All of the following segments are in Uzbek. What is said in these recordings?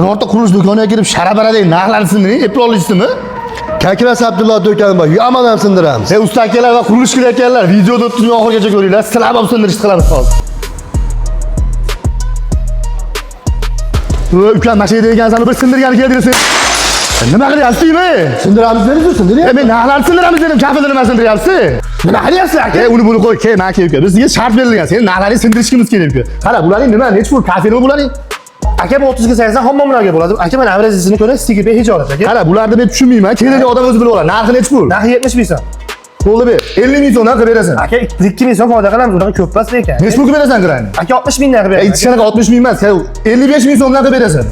Birorta qurilish do'koniga kirib sharabaradek narxlarni sindiring, eplolmaysizmi? Kakras Abdulloh do'koni bor. Yomon ham sindiramiz. E usta akalar va qurilish qilayotganlar, videoda o'tkazmay oxirigacha ko'ringlar. Sizlar ham sindirishni qilamiz hozir. Voy, ukam, mana shu yerda ekansan, bir sindirgani kelding sen. Nima qilyapsiz, deymi? Sindiramiz dedingiz, sindiryapmiz. E men narxlarni sindiramiz dedim, kafilni nima sindiryapsiz? Nima qilyapsiz aka? E uni buni qo'y, kel, mana kel uka. Bizga shart berilgan, seni narxlaringni sindirishimiz kerak uka. Qara, bularning nima, nechi pul kafelmi bularning? Aka, bu 30 ga 80 hamma bularga bo'ladi. Aka, mana amrazisini ko'ring, stikiga hech oladi aka. Qara, bularni men tushunmayman. Kerakli odam o'zi bilib oladi. Narxi nechi pul? Narxi 70 ming so'm. Bo'ldi ber. 50 ming so'mdan qilib berasan. Aka, 2 ming so'm foyda qilamiz, unaqa ko'p emas lekin. Nechi pul qilib berasan qirani? Aka, 60 mingdan qilib E, beraman. hech qanaqa 60 ming emas, 55 ming so'mdan qilib berasan.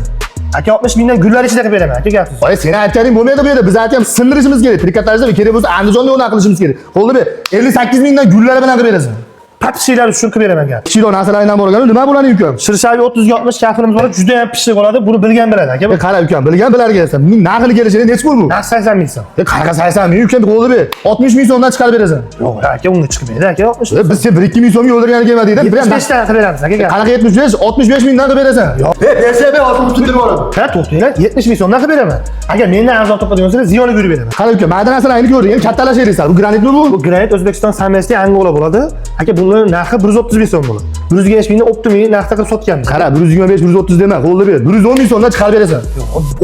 Aka, 60 mingdan gullar ichida qilib beraman, aka, gapsiz. Oy, seni aytganing bo'lmaydi bu yerda. Biz aytyapmiz, sindirishimiz kerak. Trikotajda kerak bo'lsa Andijonda unaqa qilishimiz kerak. Bo'ldi ber. 58 mingdan gullari bilan qilib berasan. Patishlar uchun qilib beraman gap. Kichikroq narsalardan bor ekan, nima bularning ukam? Shirshavi 30 ga 60 kafilimiz bor, juda ham pishiq bo'ladi. Buni bilgan biladi aka. E, qara ukam, bilgan bilarga aytasan. Buning narxini kelishini nechi pul bu? Narxi 80 ming so'm. E, qanaqa 80 ming ukam, bo'ldi ber. 60 ming so'mdan chiqarib berasan. Yo'q, aka, unga chiqmaydi aka, 60. E, biz sen 1-2 ming so'mga o'ldirgani kelmadik-da. Bir ham 75 dan qilib beramiz aka gap. qanaqa 75, 65 mingdan qilib berasan. E, bersa ber, hozir sindirib yuboraman. Ha, to'xtanglar, 70 ming so'mdan qilib beraman. Agar mendan arzon topadigan bo'lsangiz, ziyoniga yurib beraman. Qara uka, mayda narsalarni ko'rdik, endi kattalashaylik sal. Bu granitmi bu? Bu granit O'zbekiston Samesli Angola bo'ladi. Aka, buni narxi 130 ming so'm bo'ladi. 170 mingdan optimiy narxda qilib sotganmiz. Qara, 125, 130 dema, qo'lda ber. 110 ming so'mdan chiqarib berasan.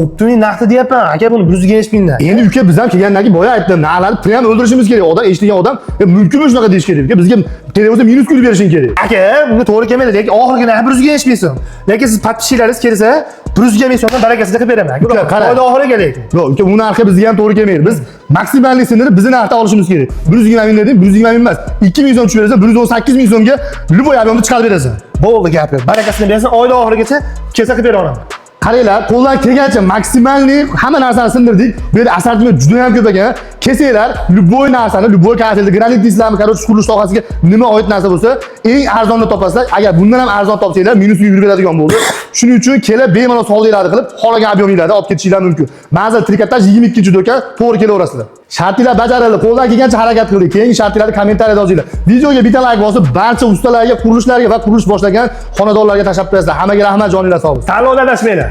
Optimiy narxda deyapman. Aka, buni 170 mingdan. Endi uka, biz ham kelgandan keyin boya aytdim, narxlarni prям o'ldirishimiz kerak. Odam eshitgan odam, e, mumkinmi shunaqa deyish kerak. Uka, bizga kerak bo'lsa minus kulib berishing kerak. Aka, bunga to'g'ri kelmaydi, lekin oxirgi narxi 170 ming so'm. Lekin siz podpischilaringiz kelsa, 100 ming so'mdan barakasida qilib beraman. Aka, Uka, qara. Oyda oxiriga lekin. Yo'q, uka, bu narxi bizga ham to'g'ri kelmaydi. Biz maksimallik sindirib bizni narxda olishimiz kerak. 120 ming dedim, 120 ming emas. 2 ming so'm tushib berasan, 118 ming so'mga любой объем ni chiqarib berasan. Bo'ldi gap yo'q. Barakasini bersin, oyda oxirigacha kelsa qilib bera olaman. Qaranglar, qo'ldan kelgancha maksimalniy hamma narsani sindirdik. Bu yerda assortiment juda ham ko'p ekan. Kelsanglar, любой narsani, любой kafelni, granit deysizlarmi, короче, qurilish sohasiga nima oid narsa bo'lsa, eng arzonda topasizlar. Agar bundan ham arzon topsanglar, minusga yurib beradigan bo'ldi. Shuning uchun kelib bemalol savdolarni qilib, xohlagan объем inglarni olib ketishinglar mumkin. Manzil trikotaj 22-do'kon, to'g'ri kelaverasizlar. Shartlar bajarildi, qo'ldan kelgancha harakat qildik. Keyingi shartlarni kommentariyada yozinglar. Videoga bitta like bosib, barcha ustalarga, qurilishlarga va qurilish boshlagan xonadonlarga tashlab qo'yasizlar. Hammaga rahmat, joninglar sog' bo'lsin. Tanlovda adashmanglar.